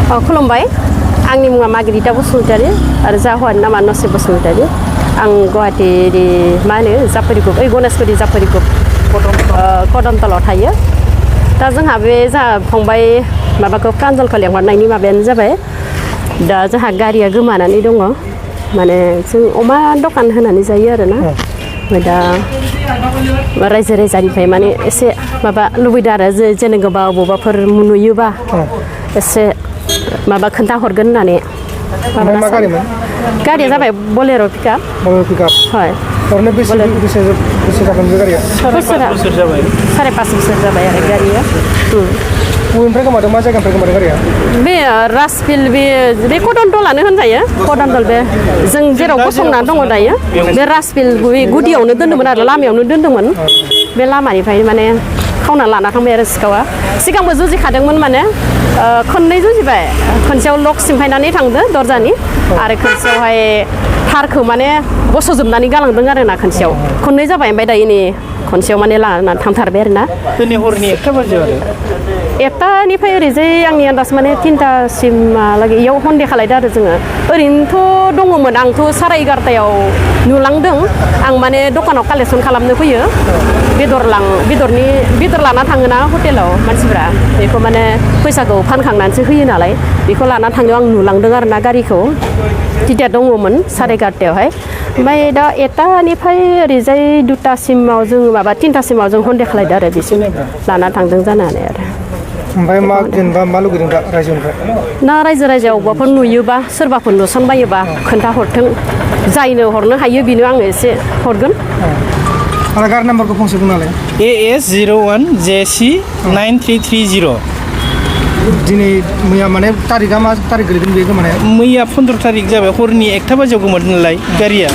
खुलुमबाय आंनि मुङा मागिरिता बसुमतारी आरो जा हौवानि नामा नसिब बसुमतारी आं गुवाहाटी मा होनो जाफारिगुब गणेशगुरि जाफारिगुब कदमतलाव थायो दा जोंहा बे फंबाय माबाखौ प्रान्जलखौ लेंहरनायनि माबायानो जाबाय दा जोंहा गारिया गोमानानै दङ माने जों अमा दखान होनानै जायो आरोना ओमफ्राय दा रायजो राजानिफ्राय माने एसे माबा लुबैदों आरो जेनेबा बबावबाफोर नुयोबा एसे माबा खोन्था हरगोन होननानै गारिया जाबाय बोलेरो पिकआप হয় ओरैनो बेसे जागोन बे गारिया बोसोर जाबाय 5.5 बोसोर जाबाय आरो गारिया बबेनिफ्राय गोमादों मा जायगानिफ्राय गोमादों गारिया बे राजफिल बे कदमतलानो होनजायो कदमतल बे जों जेराव गसंना दङ दायो बे राजफिल गुदियावनो दोन्दोंमोन आरो लामायावनो दोन्दोंमोन बे लामानिफ्राय माने खावना लाना थांबाय आरो सिखावा सिगांबो जुजिखादोंमोन माने खननै जुजिबाय खनसेयाव लक सिमफायनानै थांदो दरजानि आरो खनसेयावहाय थारखौ माने बस'जोबनानै गालांदों आरो ना खनसेयाव खननै जाबाय ओमफ्राय दायो नै खनसेयाव माने लाना थांथारबाय आरो ना दिनै हरनि 1टा बाजियाव आरो 1टानिफ्राय ओरैजाय आंनि आन्दाज माने 3टासिमहालागै इयाव हन्डे खालायदों आरो जोङो ओरैनोथ' दङमोन आंथ' 11:30आव नुलांदों आं माने दखानाव कालेक्सन खालामनो फैयो बेदर लाना थाङोना हटेलाव मानसिफ्रा बेखौ माने फैसाखौ फानखांनानैसो होयो नालाय बेखौ लाना थाङो आं नुलांदों आरो ना गारिखौ तिता दङमोन 11:30आवहाय ओमफ्राय दा 1टानिफ्राय ओरैजाय 2टासिमाव जों माबा 3टासिमाव जों हन्डे खालायदों आरो बिसिम लाना थांदों जानानै आरो ओमफ्राय मा जेनेबा मा लुगैदों दा रायजोनिफ्राय ना रायजो राजायाव अबावबाफोर नुयोबा सोरबाफोर नुसनबायोबा खोन्थाहरथों जायनो हरनो हायो बेनो आङो एसे हरगोन आरो गारि नाम्बारखौ फंसे बुंनालाय AS01JC9330 दिनै मैया माने तारिखआ मा तारिख गोलैदों बे गोमानाया मैया 15 तारिख जाबाय हरनि 1टा बाजियाव गोमादों नालाय गारिया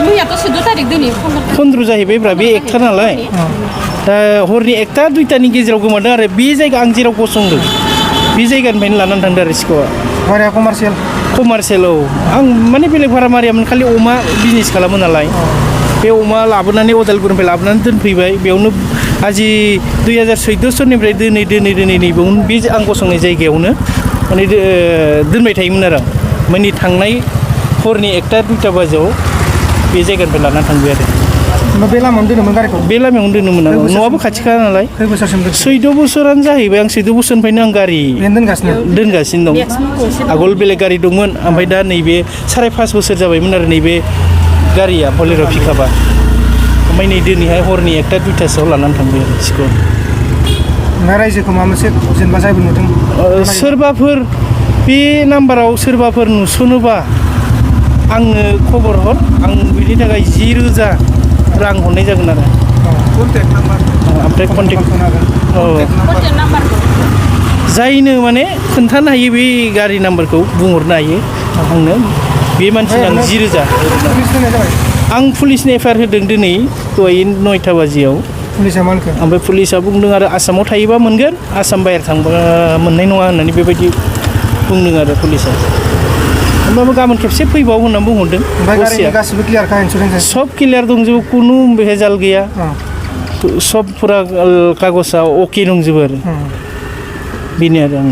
मैयाथ' 14 तारिख दिनै 15 जाहैबायब्रा बे 1टा नालाय दा हरनि 1टा 2टानि गेजेराव गोमादों आरो बे जायगा आं जेराव गसंदों बे जायगानिफ्रायनो लानानै थांदों आरो सिखावा भाराया कमार्शियेल औ आं माने बेलेग भारा मारियामोन खालि अमा बिजनेस खालामो नालाय बे अमा लाबोनानै अदालगुरिनिफ्राय लाबोनानै दोनफैबाय बेयावनो आजि 2014 सननिफ्राय दोनै नैबावनो बे आं गसंनाय जायगायावनो माने दोनबाय थायोमोन आरो माने थांनाय हरनि 1टा 2टा बाजियाव बे जायगानिफ्राय लानानै थांबाय आरो बे लामायावनो दोनोमोन गारिखौ बे लामायावनो दोनोमोन आं न'आबो खाथिखा नालाय खै बोसोरसिम 14 बोसोरानो जाहैबाय आं 14 बोसोरनिफ्रायनो आं गारि दोनगासिनो दं आगोल बेलेग गारि दंमोन ओमफ्राय दा नैबे 5.5 बोसोर जाबायमोन आरो नैबे गारिया बोलेरो पिकआपा ओमफ्राय नै दिनैहाय हरनि 1टा 2टासोआव लानानै थांबाय आरो सिखाव रायजोखौ माबा मोनसे जेनेबा जायबो नुदों सोरबाफोर बे नाम्बाराव सोरबाफोर नुसनोबा आंनो खबर हर आं बिनि थाखाय 10,000 रां हरनाय जागोन आरो ओमफ्राय कन्टेक्ट नाम्बार जायनो माने खोन्थानो हायो बे गारि नाम्बारखौ बुंहरनो हायो आंनो बे मानसिनो आं 10,000 आं पुलिसनि एफआइआर होदों दिनै दहाय 9टा बाजियाव पुलिसा मा होनखो ओमफ्राय पुलिसा बुंदों आरो आसामाव थायोबा मोनगोन आसाम बाहेर थांबा मोननाय नङा होननानै बेबायदि बुंदों आरो पुलिसा होमबाबो गाबोन खेबसे फैबाव होननानै बुंहरदों गासिबो क्लियारखा इन्सुरेन्स सब क्लियार दंजोबो खुनु भेजाल गैया सब फुरा कागजआ अके दंजोबो आरो बेनो आरो आं